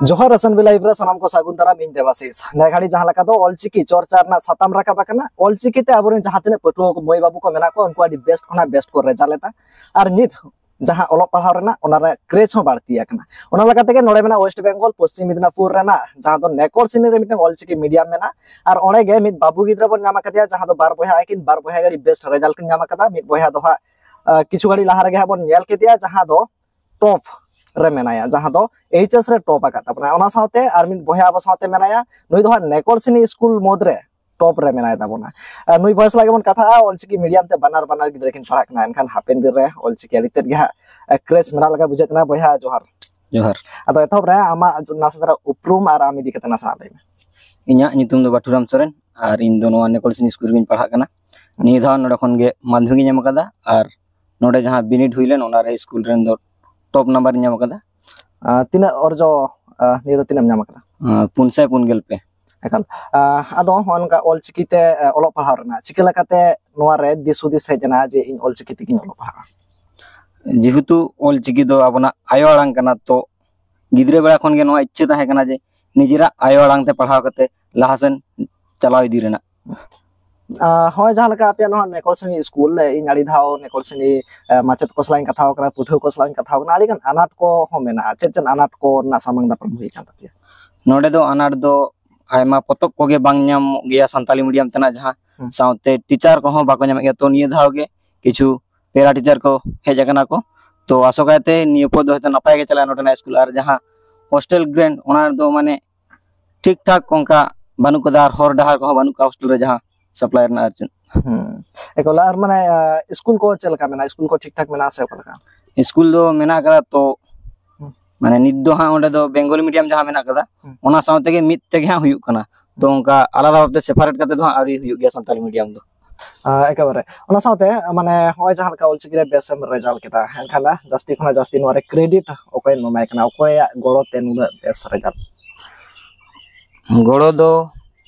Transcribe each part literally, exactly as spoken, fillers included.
ᱡᱚᱦᱟᱨ, S N B live ᱨᱮ ᱥᱟᱱᱟᱢ ᱠᱚ ᱥᱟᱹᱜᱩᱱ ᱫᱟᱨᱟᱢ᱾ ᱤᱧ ᱫᱮᱵᱟᱥᱤᱥ᱾ ᱱᱤᱭᱟᱹ ᱜᱷᱟᱹᱲᱤ ᱡᱟᱦᱟᱸ ᱞᱮᱠᱟ ᱫᱚ ᱚᱞᱪᱤᱠᱤ ᱪᱚᱨᱪᱟ ᱨᱮᱱᱟᱜ ᱥᱟᱛᱟᱢ ᱨᱟᱠᱟᱵ ᱟᱠᱟᱱᱟ, ᱚᱞᱪᱤᱠᱤ ᱛᱮ ᱟᱵᱚᱨᱮᱱ ᱡᱟᱦᱟᱸ ᱛᱤᱱᱟᱹᱜ ᱯᱟᱹᱴᱷᱩᱣᱟᱹ ᱠᱚ ᱢᱟᱹᱭ ᱵᱟᱹᱵᱩ ᱠᱚ ᱢᱮᱱᱟᱜ ᱠᱚᱣᱟ, ᱩᱱᱠᱩ ᱟᱹᱰᱤ ᱵᱮᱥᱴ ᱠᱷᱚᱱᱟᱜ ᱵᱮᱥᱴ ᱠᱚ ᱨᱮᱡᱟᱞᱴ ᱮᱫᱟ᱾ ᱟᱨ ᱱᱤᱛ ᱡᱟᱦᱟᱸ ᱚᱞᱚᱜ ᱯᱟᱲᱦᱟᱣ ᱨᱮᱱᱟᱜ, ᱚᱱᱟ ᱨᱮ ᱠᱨᱮᱡᱽ ᱦᱚᱸ ᱵᱟᱹᱲᱛᱤ ᱟᱠᱟᱱᱟ᱾ ᱚᱱᱟ ᱞᱮᱠᱟ ᱛᱮᱜᱮ ᱱᱚᱰᱮ ᱢᱮᱱᱟᱜᱼᱟ ᱳᱭᱮᱥᱴ ᱵᱮᱝᱜᱚᱞ ᱯᱚᱥᱪᱤᱢ ᱢᱮᱫᱽᱱᱟᱯᱩᱨ ᱨᱮᱱᱟᱜ ᱡᱟᱦᱟᱸ ᱫᱚ ᱱᱮᱠᱚᱞ ᱥᱤᱱᱤ ᱨᱮ ᱢᱤᱫᱴᱟᱝ ᱚᱞᱪᱤᱠᱤ ᱢᱤᱰᱤᱭᱟᱢ ᱢᱮᱱᱟᱜᱼᱟ᱾ ᱟᱨ ᱚᱸᱰᱮ ᱜᱮ ᱢᱤᱫ ᱵᱟᱹᱵᱩ ᱜᱤᱫᱽᱨᱟᱹ ᱵᱚᱱ ᱧᱟᱢ ᱟᱠᱟᱫᱮᱭᱟ, ᱡᱟᱦᱟᱸ ᱫᱚ ᱵᱟᱨ ᱵᱚᱭᱦᱟ ᱟᱹᱠᱤᱱ, ᱵᱟᱨ ᱵᱚᱭᱦᱟ ᱜᱮ ᱟᱹᱰᱤ ᱵᱮᱥᱴ ᱨᱮᱡᱟᱞᱴ ᱠᱤᱱ ᱧᱟᱢ ᱟᱠᱟᱫᱟ᱾ ᱢᱤᱫ ᱵᱚᱭᱦᱟ ᱫᱚ ᱦᱟᱸᱜ, ᱟᱸ, ᱠᱤᱪᱷᱩ ᱜᱷᱟᱹᱲᱤ ᱞᱟᱦᱟ ᱨᱮᱜᱮ ᱦᱟᱸᱜ ᱵᱚᱱ ᱧᱮᱞ ᱠᱮᱫᱮᱭᱟ, ᱡᱟᱦᱟᱸ ᱫᱚ ᱴᱚᱯ ᱨᱮ ᱢᱮᱱᱟᱭᱟ, ᱡᱟᱦᱟᱸ ᱫᱚ ᱮᱭᱤᱪ ᱮᱥ ᱨᱮ ᱴᱚᱯ ᱟᱠᱟᱫ ᱛᱟᱵᱚᱱᱟ᱾ ᱚᱱᱟ ᱥᱟᱶᱛᱮ ᱟᱨ ᱢᱤᱫ ᱵᱚᱭᱦᱟ ᱟᱵᱚ ᱥᱟᱶᱛᱮ ᱢᱮᱱᱟᱭᱟ, ᱱᱩᱭ ᱫᱚ ᱦᱟᱸᱜ ᱱᱮᱠᱚᱞ ᱥᱤᱱᱤ ᱥᱠᱩᱞ ᱢᱩᱫᱽ ᱨᱮ ᱴᱚᱯ ᱨᱮ ᱢᱮᱱᱟᱭ ᱛᱟᱵᱚᱱᱟ᱾ ᱟᱨ ᱱᱩᱭ ᱵᱚᱭᱮᱥ ᱞᱟᱹᱜᱤᱫ ᱵᱚᱱ ᱠᱟᱛᱷᱟᱜᱼᱟ, ᱚᱞᱪᱤᱠᱤ ᱢᱤᱰᱤᱭᱟᱢ ᱛᱮ ᱵᱟᱱᱟᱨ, ᱵᱟᱱᱟᱨ ᱜᱤᱫᱽᱨᱟᱹ ᱠᱤᱱ ᱯᱟᱲᱦᱟᱜ ᱠᱟᱱᱟ᱾ ᱮᱱᱠᱷᱟᱱ ᱦᱟᱯᱮᱱ ᱫᱤᱱ ᱨᱮ ᱚᱞᱪᱤᱠᱤ ᱟᱹᱰᱤ ᱛᱮᱫ ᱜᱮ ᱦᱟᱸᱜ ᱠᱨᱮᱡᱽ ᱢᱮᱱᱟᱜ ᱞᱮᱠᱟ ᱵᱩᱡᱷᱟᱹᱜ ᱠᱟᱱᱟ᱾ ᱵᱚᱭᱦᱟ ᱡᱚᱦᱟᱨ᱾ ᱡᱚᱦᱟᱨ᱾ ᱟᱫᱚ ᱮᱛᱚᱦᱚᱵ ᱨᱮ ᱟᱢᱟᱜ ᱱᱟᱥᱮ ᱫᱷᱟᱨᱟ ᱩᱯᱨᱩᱢ ᱟᱨ ᱟᱢ ᱤᱫᱤ ᱠᱟᱛᱮ ᱱᱟᱥᱮᱱᱟᱜ ᱞᱟᱹᱭ ᱢᱮ᱾ ᱤᱧᱟᱹᱜ ᱧᱩᱛᱩᱢ ᱫᱚ ᱵᱟᱹᱴᱩᱨᱟᱢ ᱥᱚᱨᱮᱱ ᱟᱨ ᱤᱧ ᱫᱚ ᱱᱚᱣᱟ ᱱᱮᱠᱚᱞ ᱥᱤᱱᱤ ᱥᱠᱩᱞ ᱨᱮᱜᱤᱧ ᱯᱟᱲᱦᱟᱜ ᱠᱟᱱᱟ᱾ ᱱᱤᱭᱟᱹ ᱫᱷᱟᱣ ᱱᱚᱰᱮ ᱠᱷᱚᱱ ᱜᱮ ᱢᱟᱫᱽᱫᱷᱚᱢᱤᱠ ᱤᱧ ᱮᱢ ᱟᱠᱟᱫᱟ ᱟᱨ ᱱᱚᱰᱮ ᱡᱟᱦᱟᱸ ᱵᱤᱱᱤᱰ ᱦᱩᱭ ᱞᱮᱱ, ᱚᱱᱟ ᱨᱮ ᱥᱠᱩᱞ ᱨᱮᱱ ᱫᱚ ᱴᱚᱯ ᱱᱟᱢᱵᱟᱨ ᱤᱧ ᱧᱟᱢ ᱟᱠᱟᱫᱟ᱾ ᱟᱨ ᱛᱤᱱᱟᱹᱜ ᱚᱨᱡᱚ, ᱟᱨ ᱱᱤᱭᱟᱹ ᱫᱚ ᱛᱤᱱᱟᱹᱜ ᱮᱢ ᱧᱟᱢ ᱟᱠᱟᱫᱟ? ᱟᱨ ᱯᱩᱱ ᱥᱟᱭ ᱯᱩᱱ ᱜᱮᱞ ᱯᱮ᱾ ᱮᱠᱟᱞ᱾ ᱟᱨ ᱟᱫᱚ ᱱᱚᱜᱼᱚ ᱱᱚᱝᱠᱟ ᱚᱞᱪᱤᱠᱤ ᱛᱮ, ᱟᱨ ᱚᱞᱚᱜ ᱯᱟᱲᱦᱟᱣ ᱨᱮᱱᱟᱜ ᱪᱤᱠᱟᱹ ᱞᱮᱠᱟᱛᱮ ᱱᱚᱣᱟ ᱨᱮ ᱫᱤᱥ ᱦᱩᱫᱤᱥ ᱦᱮᱡ ᱮᱱᱟ ᱡᱮ ᱤᱧ ᱚᱞᱪᱤᱠᱤ ᱛᱮᱜᱤᱧ ᱚᱞᱚᱜ ᱯᱟᱲᱦᱟᱜᱼᱟ? ᱡᱮᱦᱮᱛᱩ ᱚᱞᱪᱤᱠᱤ ᱫᱚ ᱟᱵᱚᱱᱟᱜ ᱟᱭᱳ ᱟᱲᱟᱝ ᱠᱟᱱᱟ, ᱛᱚ ᱜᱤᱫᱽᱨᱟᱹ ᱵᱮᱲᱟ ᱠᱷᱚᱱ ᱜᱮ ᱱᱚᱣᱟ ᱤᱪᱪᱷᱟᱹ ᱛᱟᱦᱮᱸ ᱠᱟᱱᱟ ᱡᱮ ᱱᱤᱡᱮᱨᱟᱜ ᱟᱭᱳ ᱟᱲᱟᱝ ᱛᱮ ᱯᱟᱲᱦᱟᱣ ᱠᱟᱛᱮ ᱞᱟᱦᱟ ᱥᱮᱱ ᱪᱟᱞᱟᱣ ᱤᱫᱤ ᱨᱮᱱᱟᱜ᱾ ᱟᱨ ᱦᱚᱸᱜᱼᱚᱭ ᱡᱟᱦᱟᱸ ᱞᱮᱠᱟ ᱟᱯᱮᱭᱟᱜ ᱱᱚᱣᱟ ᱱᱮᱠᱚᱞᱥᱤᱱᱤ ᱥᱠᱩᱞ ᱨᱮ ᱤᱧ ᱟᱹᱰᱤ ᱫᱷᱟᱣ ᱱᱮᱠᱚᱞᱥᱤᱱᱤ, ᱟᱨ ᱢᱟᱪᱮᱫ ᱠᱚ ᱥᱟᱞᱟᱜ ᱤᱧ ᱠᱟᱛᱷᱟ ᱟᱠᱟᱱᱟ, ᱯᱟᱹᱴᱷᱩᱣᱟᱹ ᱠᱚ ᱥᱟᱞᱟᱜ ᱤᱧ ᱠᱟᱛᱷᱟ ᱟᱠᱟᱱᱟ, ᱟᱹᱰᱤ ᱜᱟᱱ ᱟᱱᱟᱴ ᱠᱚ ᱦᱚᱸ ᱢᱮᱱᱟᱜᱼᱟ᱾ ᱪᱮᱫ ᱪᱮᱫ ᱟᱱᱟᱴ ᱠᱚ ᱨᱮᱱᱟᱜ ᱥᱟᱢᱟᱝ ᱫᱟᱯᱨᱟᱢ ᱦᱩᱭ ᱟᱠᱟᱱ ᱛᱟᱯᱮᱭᱟ? ᱱᱚᱰᱮ ᱫᱚ ᱟᱱᱟᱴ ᱫᱚ ᱟᱭᱢᱟ ᱯᱚᱛᱚᱵ ᱠᱚᱜᱮ ᱵᱟᱝ ᱧᱟᱢᱚᱜ ᱜᱮᱭᱟ ᱥᱟᱱᱛᱟᱞᱤ ᱢᱤᱰᱤᱭᱟᱢ ᱛᱮᱱᱟᱜ, ᱡᱟᱦᱟᱸ ᱦᱩᱸ᱾ ᱥᱟᱶᱛᱮ ᱴᱤᱪᱟᱨ ᱠᱚᱦᱚᱸ ᱵᱟᱠᱚ ᱧᱟᱢᱚᱜ ᱜᱮᱭᱟ᱾ ᱛᱚ ᱱᱤᱭᱟᱹ ᱫᱷᱟᱣ ᱜᱮ ᱠᱤᱪᱷᱩ ᱯᱮᱨᱟ ᱴᱤᱪᱟᱨ ᱠᱚ ᱦᱮᱡ ᱟᱠᱟᱱᱟ ᱠᱚ᱾ ᱛᱚ ᱟᱥᱚᱠᱟᱭᱛᱮ ᱱᱤᱭᱟᱹ ᱯᱚᱨ ᱫᱚ ᱦᱚᱭᱛᱳ ᱱᱟᱯᱟᱭ ᱜᱮ ᱪᱟᱞᱟᱜᱼᱟ ᱱᱚᱰᱮᱱᱟᱜ ᱥᱠᱩᱞ᱾ ᱟᱨ ᱡᱟᱦᱟᱸ ᱦᱳᱥᱴᱮᱞ ᱜᱨᱮᱱᱴ, ᱚᱱᱟ ᱨᱮᱫᱚ ᱢᱟᱱᱮ ᱴᱷᱤᱠ ᱴᱷᱟᱠ ᱚᱱᱠᱟ ᱵᱟᱹᱱᱩᱜ ᱠᱟᱫᱟ, ᱟᱨ ᱦᱚᱨ ᱰᱟᱦᱟᱨ ᱠᱚᱦᱚᱸ ᱵᱟᱹᱱᱩᱜ ᱠᱟᱜᱼᱟ ᱦᱳᱥᱴᱮᱞ ᱨᱮ ᱡᱟᱦᱟᱸ ᱥᱟᱯᱞᱟᱭ ᱨᱮᱱᱟᱜ, ᱟᱨ ᱪᱮᱫ᱾ ᱦᱩᱸ᱾ ᱮᱠᱟᱞ᱾ ᱟᱨ ᱢᱟᱱᱮ, ᱟᱨ ᱥᱠᱩᱞ ᱠᱚ ᱪᱮᱫ ᱞᱮᱠᱟ ᱢᱮᱱᱟᱜᱼᱟ? ᱥᱠᱩᱞ ᱠᱚ ᱴᱷᱤᱠ ᱴᱷᱟᱠ ᱢᱮᱱᱟᱜᱼᱟ ᱥᱮ ᱚᱠᱟ ᱞᱮᱠᱟ? ᱥᱠᱩᱞ ᱫᱚ ᱢᱮᱱᱟᱜ ᱠᱟᱫᱟ, ᱛᱚ ᱦᱩᱸ᱾ ᱢᱟᱱᱮ ᱱᱤᱛ ᱫᱚ ᱦᱟᱸᱜ ᱚᱸᱰᱮ ᱫᱚ ᱵᱮᱝᱜᱚᱞᱤ ᱢᱤᱰᱤᱭᱟᱢ ᱡᱟᱦᱟᱸ ᱢᱮᱱᱟᱜ ᱠᱟᱫᱟ, ᱦᱩᱸ᱾ ᱚᱱᱟ ᱥᱟᱶ ᱛᱮᱜᱮ ᱢᱤᱫ ᱛᱮᱜᱮ ᱦᱟᱸᱜ ᱦᱩᱭᱩᱜ ᱠᱟᱱᱟ᱾ ᱛᱚ ᱚᱱᱠᱟ ᱟᱞᱟᱫᱟ ᱵᱷᱟᱵᱛᱮ ᱥᱮᱯᱟᱨᱮᱴ ᱠᱟᱛᱮ ᱫᱚ ᱦᱟᱸᱜ ᱟᱹᱣᱨᱤ ᱦᱩᱭᱩᱜ ᱜᱮᱭᱟ ᱥᱟᱱᱛᱟᱞᱤ ᱢᱤᱰᱤᱭᱟᱢ ᱫᱚ᱾ ᱟᱨ ᱮᱠᱮᱵᱟᱨᱮ ᱚᱱᱟ ᱥᱟᱶᱛᱮ, ᱢᱟᱱᱮ, ᱱᱚᱜᱼᱚᱭ ᱡᱟᱦᱟᱸ ᱞᱮᱠᱟ ᱚᱞᱪᱤᱠᱤ ᱨᱮ ᱵᱮᱥ ᱮᱢ ᱨᱮᱡᱟᱞᱴ ᱠᱮᱫᱟ, ᱮᱱᱠᱷᱟᱱ ᱡᱟᱹᱥᱛᱤ ᱠᱷᱚᱱᱟᱜ ᱡᱟᱹᱥᱛᱤ ᱱᱚᱣᱟ ᱨᱮ ᱠᱨᱮᱰᱤᱴ ᱚᱠᱚᱭᱮᱢ ᱮᱢᱟᱭ ᱠᱟᱱᱟ? ᱚᱠᱚᱭᱟᱜ ᱜᱚᱲᱚ ᱛᱮ ᱱᱩᱱᱟᱹᱜ ᱵᱮᱥ ᱨᱮᱡᱟᱞᱴ? ᱜᱚᱲᱚ ᱫᱚ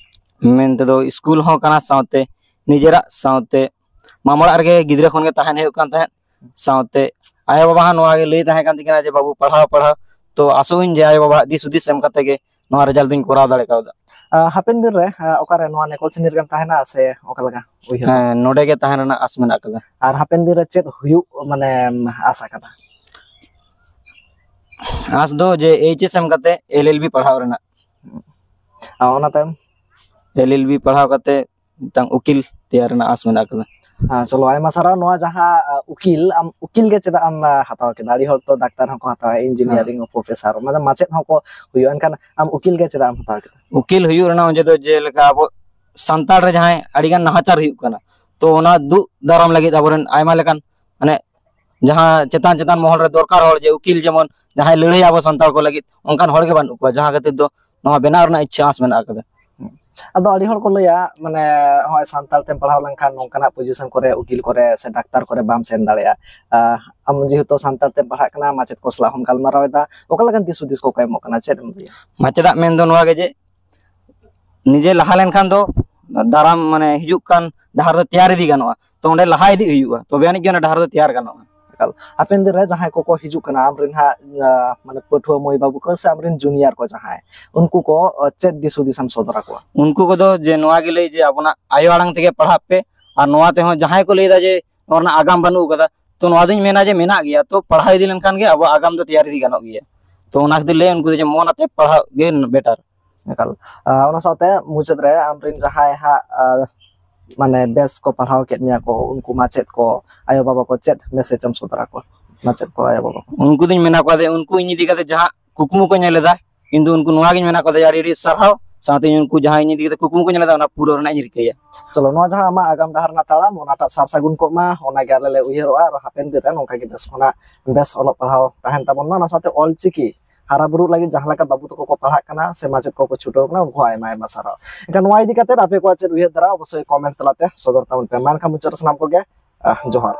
ᱢᱮᱱ ᱛᱮᱫᱚ ᱥᱠᱩᱞ ᱦᱚᱸ ᱠᱟᱱᱟ, ᱥᱟᱶᱛᱮ ᱱᱤᱡᱮᱨᱟᱜ ᱥᱟᱶᱛᱮ ᱢᱟᱢᱚ ᱚᱲᱟᱜ ᱨᱮᱜᱮ ᱜᱤᱫᱽᱨᱟᱹ ᱠᱷᱚᱱ ᱜᱮ ᱛᱟᱦᱮᱱ ᱦᱩᱭᱩᱜ ᱠᱟᱱ ᱛᱟᱦᱮᱸᱫ᱾ ᱥᱟᱶᱛᱮ ᱟᱭᱳᱼᱵᱟᱵᱟ ᱦᱚᱸ ᱱᱚᱣᱟ ᱜᱮ ᱞᱟᱹᱭ ᱛᱟᱦᱮᱸ ᱠᱟᱱ ᱛᱤᱧ ᱠᱟᱱᱟ ᱡᱮ, "ᱵᱟᱹᱵᱩ, ᱯᱟᱲᱦᱟᱣ, ᱯᱟᱲᱦᱟᱣ, ᱛᱚ ᱟᱥᱚᱜ ᱟᱹᱧ ᱡᱮ ᱟᱭᱳᱼᱵᱟᱵᱟᱣᱟᱜ ᱫᱤᱥ ᱦᱩᱫᱤᱥ ᱮᱢ ᱠᱟᱛᱮ ᱜᱮ ᱱᱚᱣᱟ ᱨᱮᱡᱟᱞᱴ ᱫᱚᱧ ᱠᱚᱨᱟᱣ ᱫᱟᱲᱮ ᱠᱟᱣᱫᱟ᱾ ᱟᱨ ᱦᱟᱯᱮᱱ ᱫᱤᱱ ᱨᱮ, ᱟᱨ, ᱚᱠᱟᱨᱮ ᱱᱚᱣᱟ ᱱᱮᱠᱚᱞ ᱥᱤᱱᱤ ᱨᱮᱜᱮᱢ ᱛᱟᱦᱮᱱᱟ ᱥᱮ ᱚᱠᱟ ᱞᱮᱠᱟ ᱩᱭᱦᱟᱹᱨ? ᱦᱮᱸ, ᱱᱚᱰᱮ ᱜᱮ ᱛᱟᱦᱮᱸ ᱨᱮᱱᱟᱜ ᱟᱥ ᱢᱮᱱᱟᱜ ᱟᱠᱟᱫᱟ᱾ ᱟᱨ ᱦᱟᱯᱮᱱ ᱫᱤᱱ ᱨᱮ ᱪᱮᱫ ᱦᱩᱭᱩᱜ, ᱢᱟᱱᱮ, ᱟᱥ ᱟᱠᱟᱫᱟ? ᱟᱥ ᱫᱚ ᱡᱮ ᱮᱭᱤᱪ ᱮᱥ ᱮᱢ ᱠᱟᱛᱮ ᱮᱞ ᱮᱞ ᱵᱤ ᱯᱟᱲᱦᱟᱣ ᱨᱮᱱᱟᱜ᱾ ᱟᱨ ᱚᱱᱟ ᱛᱟᱭᱚᱢ? ᱮᱞ ᱮᱞ ᱵᱤ ᱯᱟᱲᱦᱟᱣ ᱠᱟᱛᱮ ᱢᱤᱫᱴᱟᱝ ᱩᱠᱤᱞ ᱛᱮᱭᱟᱨ ᱨᱮᱱᱟᱜ ᱟᱥ ᱢᱮᱱᱟᱜ ᱟᱠᱟᱫᱟ᱾ ᱦᱮᱸ, ᱪᱚᱞᱚ, ᱟᱭᱢᱟ ᱥᱟᱨᱦᱟᱣ᱾ ᱱᱚᱣᱟ ᱡᱟᱦᱟᱸ, ᱟ, ᱩᱠᱤᱞ, ᱟᱢ ᱩᱠᱤᱞ ᱜᱮ ᱪᱮᱫᱟᱜ ᱮᱢ, ᱟ, ᱦᱟᱛᱟᱣ ᱠᱮᱫᱟ? ᱟᱹᱰᱤ ᱦᱚᱲ ᱛᱚ ᱰᱟᱠᱛᱟᱨ ᱦᱚᱸᱠᱚ ᱦᱟᱛᱟᱣᱟ, ᱤᱧᱡᱤᱱᱤᱭᱟᱨᱤᱝ ᱯᱨᱚᱯᱷᱮᱥᱟᱨ, ᱚᱱᱟ ᱫᱚ ᱢᱟᱪᱮᱫ ᱦᱚᱸᱠᱚ ᱦᱩᱭᱩᱜᱼᱟ, ᱮᱱᱠᱷᱟᱱ ᱟᱢ ᱩᱠᱤᱞ ᱜᱮ ᱪᱮᱫᱟᱜ ᱮᱢ ᱦᱟᱛᱟᱣ ᱠᱮᱫᱟ? ᱩᱠᱤᱞ ᱦᱩᱭᱩᱜ ᱨᱮᱱᱟᱜ ᱚᱡᱮ ᱫᱚ ᱡᱮᱞᱮᱠᱟ ᱟᱵᱚ ᱥᱟᱱᱛᱟᱲ ᱨᱮ ᱡᱟᱦᱟᱸᱭ ᱟᱹᱰᱤᱜᱟᱱ ᱱᱟᱦᱟᱪᱟᱨ ᱦᱩᱭᱩᱜ ᱠᱟᱱᱟ, ᱛᱚ ᱚᱱᱟ ᱫᱩᱜ ᱫᱟᱨᱟᱢ ᱞᱟᱹᱜᱤᱫ ᱟᱵᱚᱨᱮᱱ ᱟᱭᱢᱟ ᱞᱮᱠᱟᱱ, ᱢᱟᱱᱮ, ᱡᱟᱦᱟᱸ ᱪᱮᱛᱟᱱ ᱪᱮᱛᱟᱱ ᱢᱚᱦᱚᱞ ᱨᱮ ᱫᱚᱨᱠᱟᱨ ᱦᱚᱲ, ᱡᱮ ᱩᱠᱤᱞ ᱡᱮᱢᱚᱱ ᱡᱟᱦᱟᱸᱭ ᱞᱟᱹᱲᱦᱟᱹᱭᱟ ᱟᱵᱚ ᱥᱟᱱᱛᱟᱲ ᱠᱚ ᱞᱟᱹᱜᱤᱫ, ᱚᱱᱠᱟᱱ ᱦᱚᱲ ᱜᱮ ᱵᱟᱹᱱᱩᱜ ᱠᱚᱣᱟ, ᱡᱟᱦᱟᱸ ᱠᱷᱟᱹᱛᱤᱨ ᱫᱚ ᱱᱚᱣᱟ ᱵᱮᱱᱟᱣ ᱨᱮᱱᱟᱜ ᱤᱪᱪᱷᱟᱹ ᱟᱸᱥ ᱢᱮᱱᱟᱜ ᱟᱠᱟᱫᱟ᱾ ᱟᱫᱚ ᱟᱹᱰᱤ ᱦᱚᱲ ᱠᱚ ᱞᱟᱹᱭᱟ, ᱢᱟᱱᱮ, ᱱᱚᱜᱼᱚᱭ ᱥᱟᱱᱛᱟᱲ ᱛᱮᱢ ᱯᱟᱲᱦᱟᱣ ᱞᱮᱱᱠᱷᱟᱱ ᱱᱚᱝᱠᱟᱱᱟᱜ ᱯᱚᱡᱤᱥᱚᱱ ᱠᱚᱨᱮ, ᱩᱠᱤᱞ ᱠᱚᱨᱮ ᱥᱮ ᱰᱟᱠᱛᱟᱨ ᱠᱚᱨᱮ ᱵᱟᱢ ᱥᱮᱱ ᱫᱟᱲᱮᱭᱟᱜᱼᱟ᱾ ᱟᱸ, ᱟᱢ ᱡᱮᱦᱮᱛᱩ ᱥᱟᱱᱛᱟᱲ ᱛᱮᱢ ᱯᱟᱲᱦᱟᱜ ᱠᱟᱱᱟ, ᱢᱟᱪᱮᱫ ᱠᱚ ᱥᱟᱞᱟᱜ ᱦᱚᱸᱢ ᱜᱟᱞᱢᱟᱨᱟᱣ ᱮᱫᱟ, ᱚᱠᱟ ᱞᱮᱠᱟᱱ ᱫᱤᱥ ᱦᱩᱫᱤᱥ ᱠᱚᱠᱚ ᱮᱢᱚᱜ ᱠᱟᱱᱟ, ᱪᱮᱫ ᱮᱢ ᱞᱟᱹᱭᱟ? ᱢᱟᱪᱮᱫᱟᱜ ᱢᱮᱱ ᱫᱚ ᱱᱚᱣᱟ ᱜᱮ ᱡᱮ ᱱᱤᱡᱮ ᱞᱟᱦᱟ ᱞᱮᱱᱠᱷᱟᱱ ᱫᱚ ᱫᱟᱨᱟᱢ, ᱢᱟᱱᱮ, ᱦᱤᱡᱩᱜ ᱠᱟᱱ ᱰᱟᱦᱟᱨ ᱫᱚ ᱛᱮᱭᱟᱨ ᱤᱫᱤ ᱜᱟᱱᱚᱜᱼᱟ᱾ ᱛᱚ ᱚᱸᱰᱮ ᱞᱟᱦᱟ ᱤᱫᱤ ᱦᱩᱭᱩᱜᱼᱟ, ᱛᱚᱵᱮ ᱟᱹᱱᱤᱡ ᱜᱮ ᱚᱱᱟ ᱰᱟᱦᱟᱨ ᱫᱚ ᱛᱮᱭᱟᱨ ᱜᱟᱱᱚᱜᱼᱟ᱾ ᱮᱠᱟᱞ᱾ ᱦᱟᱯᱮᱱ ᱫᱤᱱ ᱨᱮ ᱡᱟᱦᱟᱸᱭ ᱠᱚᱠᱚ ᱦᱤᱡᱩᱜ ᱠᱟᱱᱟ, ᱟᱢᱨᱮᱱ ᱦᱟᱸᱜ, ᱟᱸ, ᱢᱟᱱᱮ, ᱯᱟᱹᱴᱷᱩᱣᱟᱹ ᱢᱟᱹᱭ ᱵᱟᱹᱵᱩ ᱠᱚ ᱥᱮ ᱟᱢᱨᱮᱱ ᱡᱩᱱᱤᱭᱟᱨ ᱠᱚ ᱡᱟᱦᱟᱸᱭ, ᱩᱱᱠᱩ ᱠᱚ, ᱟᱸ, ᱪᱮᱫ ᱫᱤᱥ ᱦᱩᱫᱤᱥ ᱮᱢ ᱥᱚᱫᱚᱨ ᱟᱠᱚᱣᱟ? ᱩᱱᱠᱩ ᱠᱚᱫᱚ ᱡᱮ ᱱᱚᱣᱟ ᱜᱮ ᱞᱟᱹᱭ ᱡᱮ ᱟᱵᱚᱱᱟᱜ ᱟᱭᱳ ᱟᱲᱟᱝ ᱛᱮᱜᱮ ᱯᱟᱲᱦᱟᱜ ᱯᱮ, ᱟᱨ ᱱᱚᱣᱟ ᱛᱮᱦᱚᱸ ᱡᱟᱦᱟᱸᱭ ᱠᱚ ᱞᱟᱹᱭ ᱮᱫᱟ ᱡᱮ ᱱᱚᱣᱟ ᱨᱮᱱᱟᱜ ᱟᱜᱟᱢ ᱵᱟᱹᱱᱩᱜ ᱟᱠᱟᱫᱟ, ᱛᱚ ᱱᱚᱣᱟ ᱫᱚᱧ ᱢᱮᱱᱟ ᱡᱮ ᱢᱮᱱᱟᱜ ᱜᱮᱭᱟ, ᱛᱚ ᱯᱟᱲᱦᱟᱣ ᱤᱫᱤ ᱞᱮᱱᱠᱷᱟᱱ ᱜᱮ ᱟᱵᱚᱣᱟᱜ ᱟᱜᱟᱢ ᱫᱚ ᱛᱮᱭᱟᱨ ᱤᱫᱤ ᱜᱟᱱᱚᱜ ᱜᱮᱭᱟ᱾ ᱛᱚ ᱚᱱᱟ ᱠᱷᱟᱹᱛᱤᱨ ᱞᱟᱹᱭ ᱩᱱᱠᱩ ᱫᱚ ᱡᱮ ᱢᱚᱱ ᱟᱛᱮ ᱯᱟᱲᱦᱟᱜ ᱜᱮ ᱵᱮᱴᱟᱨ᱾ ᱮᱠᱟᱞ᱾ ᱟᱨ ᱚᱱᱟ ᱥᱟᱶᱛᱮ ᱢᱩᱪᱟᱹᱫ ᱨᱮ ᱟᱢᱨᱮᱱ ᱡᱟᱦᱟᱸᱭ ᱦᱟᱸᱜ, ᱟᱨ ᱢᱟᱱᱮ, ᱵᱮᱥ ᱠᱚ ᱯᱟᱲᱦᱟᱣ ᱠᱮᱫ ᱢᱮᱭᱟ ᱠᱚ, ᱩᱱᱠᱩ ᱢᱟᱪᱮᱫ ᱠᱚ, ᱟᱭᱳᱼᱵᱟᱵᱟ ᱠᱚ, ᱪᱮᱫ ᱢᱮᱥᱮᱡᱽ ᱮᱢ ᱥᱚᱫᱚᱨ ᱟᱠᱚᱣᱟ ᱢᱟᱪᱮᱫ ᱠᱚ, ᱟᱭᱳᱼᱵᱟᱵᱟ ᱠᱚ? ᱩᱱᱠᱩ ᱫᱚᱧ ᱢᱮᱱᱟ ᱠᱚᱣᱟ ᱡᱮ ᱩᱱᱠᱩ ᱤᱧ ᱤᱫᱤ ᱠᱟᱛᱮ ᱡᱟᱦᱟᱸ ᱠᱩᱠᱢᱩ ᱠᱚ ᱧᱮᱞ ᱮᱫᱟ, ᱠᱤᱱᱛᱩ ᱩᱱᱠᱩ ᱱᱚᱣᱟ ᱜᱤᱧ ᱢᱮᱱᱟ ᱠᱚᱣᱟ ᱡᱮ ᱟᱹᱰᱤ ᱟᱹᱰᱤ ᱥᱟᱨᱦᱟᱣ, ᱥᱟᱶᱛᱮ ᱩᱱᱠᱩ ᱡᱟᱦᱟᱸᱭ ᱤᱧ ᱤᱫᱤ ᱠᱟᱛᱮ ᱠᱩᱠᱢᱩ ᱠᱚ ᱧᱮᱞ ᱮᱫᱟ, ᱚᱱᱟ ᱯᱩᱨᱟᱹᱣ ᱨᱮᱱᱟᱜ ᱤᱧ ᱨᱤᱠᱟᱹᱭᱟ᱾ ᱪᱚᱞᱚ, ᱱᱚᱣᱟ ᱡᱟᱦᱟᱸ ᱟᱢᱟᱜ ᱟᱜᱟᱢ ᱰᱟᱦᱟᱨ ᱨᱮᱱᱟᱜ ᱛᱟᱲᱟᱢ, ᱚᱱᱟᱴᱟᱜ ᱥᱟᱨ ᱥᱟᱹᱜᱩᱱ ᱠᱚᱜ ᱢᱟ, ᱚᱱᱟᱜᱮ ᱟᱞᱮ ᱞᱮ ᱩᱭᱦᱟᱹᱨᱚᱜᱼᱟ᱾ ᱟᱨ ᱦᱟᱯᱮᱱ ᱫᱤᱱ ᱨᱮ ᱱᱚᱝᱠᱟ ᱜᱮ ᱵᱮᱥ ᱠᱷᱚᱱᱟᱜ ᱵᱮᱥ ᱚᱞᱚᱜ ᱯᱟᱲᱦᱟᱣ ᱛᱟᱦᱮᱱ ᱛᱟᱵᱚᱱ ᱢᱟ᱾ ᱚᱱᱟ ᱥᱟᱶᱛᱮ ᱚᱞᱪᱤᱠᱤ ᱦᱟᱨᱟ ᱵᱩᱨᱩ ᱞᱟᱹᱜᱤᱫ ᱡᱟᱦᱟᱸ ᱞᱮᱠᱟ ᱵᱟᱹᱵᱩ ᱛᱟᱠᱚ ᱠᱚ ᱯᱟᱲᱦᱟᱜ ᱠᱟᱱᱟ ᱥᱮ ᱢᱟᱪᱮᱫ ᱠᱚᱠᱚ ᱪᱷᱩᱴᱟᱹᱣ ᱠᱟᱱᱟ, ᱩᱱᱠᱩ ᱦᱚᱸ ᱟᱭᱢᱟ ᱟᱭᱢᱟ ᱥᱟᱨᱦᱟᱣ᱾ ᱮᱱᱠᱷᱟᱱ ᱱᱚᱣᱟ ᱤᱫᱤ ᱠᱟᱛᱮ ᱟᱯᱮ ᱠᱚᱣᱟᱜ ᱪᱮᱫ ᱩᱭᱦᱟᱹᱨ ᱫᱷᱟᱨᱟ, ᱚᱵᱚᱥᱥᱳᱭ ᱠᱚᱢᱮᱱᱴ ᱛᱟᱞᱟᱛᱮ ᱥᱚᱫᱚᱨ ᱛᱟᱵᱚᱱ ᱯᱮ᱾ ᱢᱟ ᱮᱱᱠᱷᱟᱱ ᱢᱩᱪᱟᱹᱫ ᱨᱮ ᱥᱟᱱᱟᱢ ᱠᱚᱜᱮ, ᱟᱦ, ᱡᱚᱦᱟᱨ᱾